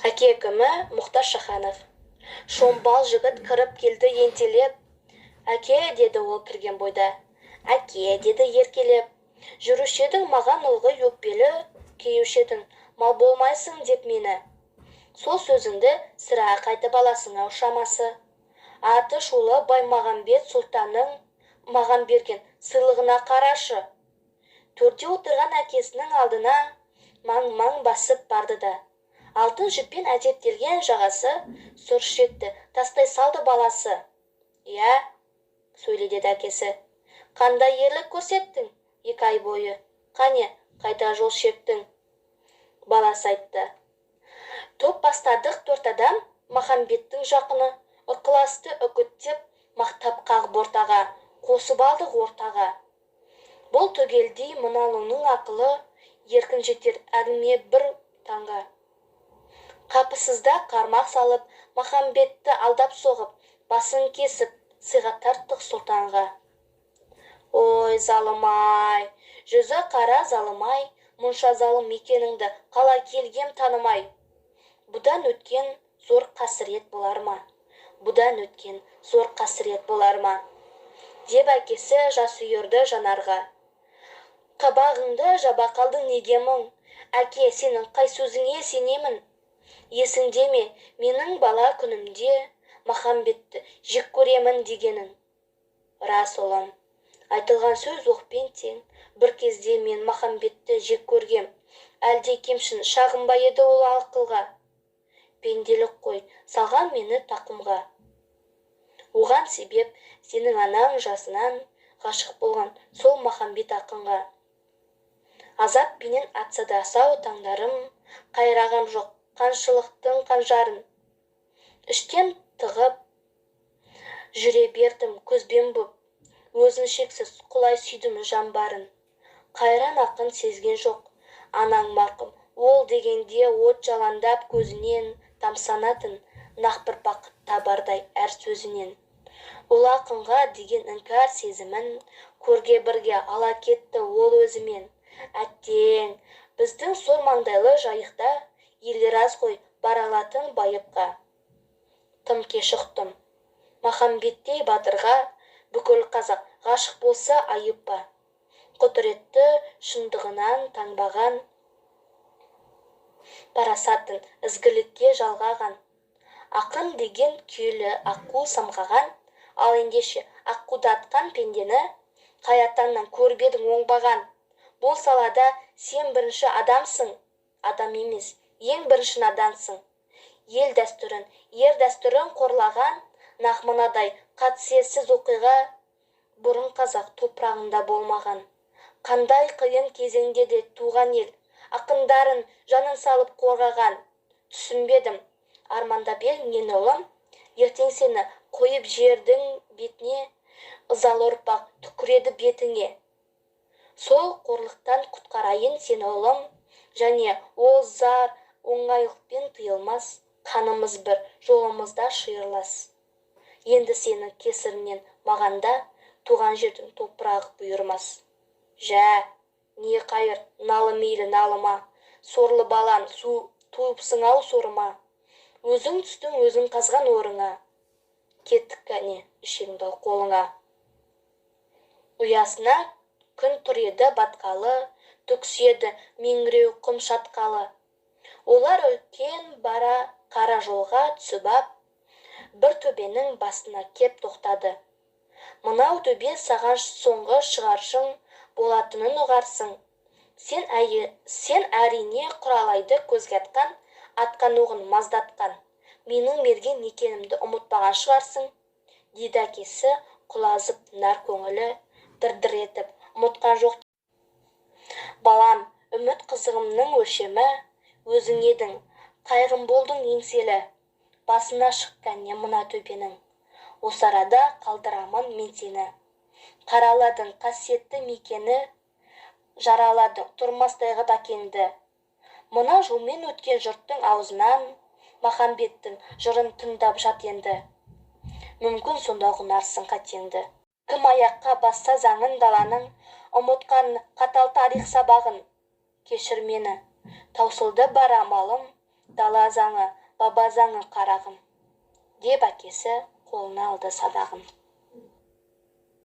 Әке кімі Мұхтар Шаханов. Шомбал жігіт кіріп келді ентелеп. Әке, деді ол кірген бойда. Әке, деді еркелеп. Жүруші едің маған ылғи өкпелі, кейуші едің, мал болмайсың деп мені. Сол сөзіңді сірә қайтып аласың-ау шамасы. Аты шулы Баймағамбет сұлтанның маған берген сыйлығына қарашы. Төрде отырған әкесінің алдына маң-маң басып барды да, алтын жіппен әдептелген жағасы сұр шекті тастай салды баласы. Иә, сөйле, деді әкесі. Қандай ерлік көрсеттің 2 ай бойы? Қане, қайда жол шектің? Баласы айтты. Топ бастадық 4 адам, Махамбеттің жақыны, ықыласты үгіттеп, мақтап қағып ортаға, қосып алдық ортаға. Бұл түгелдей мыналының ақылы, еркін жетер әңгіме бір таңға. Қапысызда қармақ салып, Махамбетті алдап соғып, басын кесіп, сыйға тарттық сұлтанға. Ой, залым-ай, жүзі қара залым-ай, мұнша залым екеніңді қалай келгем танымай. Бұдан өткен зор қасірет болар ма? Бұдан өткен зор қасірет болар ма? Деп әкесі жас үйірді жанарға. Қабағыңды жаба қалдың неге мұң? Әке, сенің қай сөзіңе сенемін? Есіңде ме, менің бала күнімде Махамбетті жек көремін дегенің? Рас, ұлым, айтылған сөз оқпен тең. Бір кезде мен Махамбетті жек көргем. Әлде кемшін шағым ба еді ол ақылға? Пенделік қой, салған мені тақымға. Оған себеп сенің анаң жасынан ғашық болған сол Махамбет ақынға. Азаппенен атса да сау таңдарым, қайрағам жоқ қаншылықтың қанжарын. Іштен тығып жүре бердім көзбен бұп, өзін шексіз құлай сүйдім жан барын. Қайран ақын сезген жоқ, анаң марқұм, ол дегенде от жаландап көзінен тамсанатын, нақ бір бақыт табардай әр сөзінен. Ол ақынға деген іңкәр сезімін көрге бірге ала кетті ол өзімен. Әттең, біздің сор маңдайлы жайықта елдер аз ғой бара алатын байыпқа. Тым кеш ұқтым. Махамбеттей батырға бүкіл қазақ ғашық болса айып па? Құдіретті шындығынан таңбаған, парасатын ізгілікке жалғаған, ақын деген күйлі аққу самғаған, ал ендеше аққуды атқан пендені қай атаңнан көріп едің оңбаған? Бұл салада сен бірінші адамсың, адам емес, ең бірінші надансың. Ел дәстүрін, ер дәстүрін қорлаған, нақ мынадай қатесіз оқиға бұрын қазақ топырағында болмаған. Қандай қиын кезеңде де туған ел, ақындарын жанын салып қорғаған. Түсінбедім, армандап ең нені ұлым, ертең сені қойып жердің бетіне, ызалы ұрпақ түкіреді бетіңе. Сол қорлықтан құтқарайын сені ұлым, және ол зар оңайлықпен тыйылмас, қанымыз бір, жолымызда шиырлас. Енді сенің кесірінен мағанда туған жердің топырағы бұйырмас. Жә, не қайыр, налы мейлі налыма, сорлы балам, су туыпсың-ау сорыма. Өзің түстің өзің қазған орыңа, кеттік кәне, ішеңді ал қолыңа. Ұясына күн тұр еді батқалы, түкседі меңіреу құм шатқалы. Олар үлкен бара қара жолға түсіп ап, бір төбенің басына кеп тоқтады. Мынау төбе саған соңғы шығаршың болатынын ұғарсың. Сен әрине құралайды көзге атқан, атқан оғын маздатқан. Менің мерген екенімді ұмытпаған шығарсың, деді әкесі құлазып нар көңілі дір-дір етіп, ұмытқан жоқ. Балам, үміт қызығымның өлшемі, өзің едің, қайғым болдың еңселі. Басына шық кәне мына төбенің, осы арада қалдырамын мен сені. Қараладың қасиетті мекені, жараладың тұрмастай ғып әкеңді. Мына жолмен өткен жұрттың аузынан Махамбеттің жырын тыңдап жат енді. Мүмкін сонда ұғынарсың қатеңді. Кім аяққа басса заңын даланың, ұмытқан қатал тарих сабағын. Кешір мені, таусылды бар амалым, Дала заңы, баба заңы, қарағым, деп әкесі қолына алды садағын.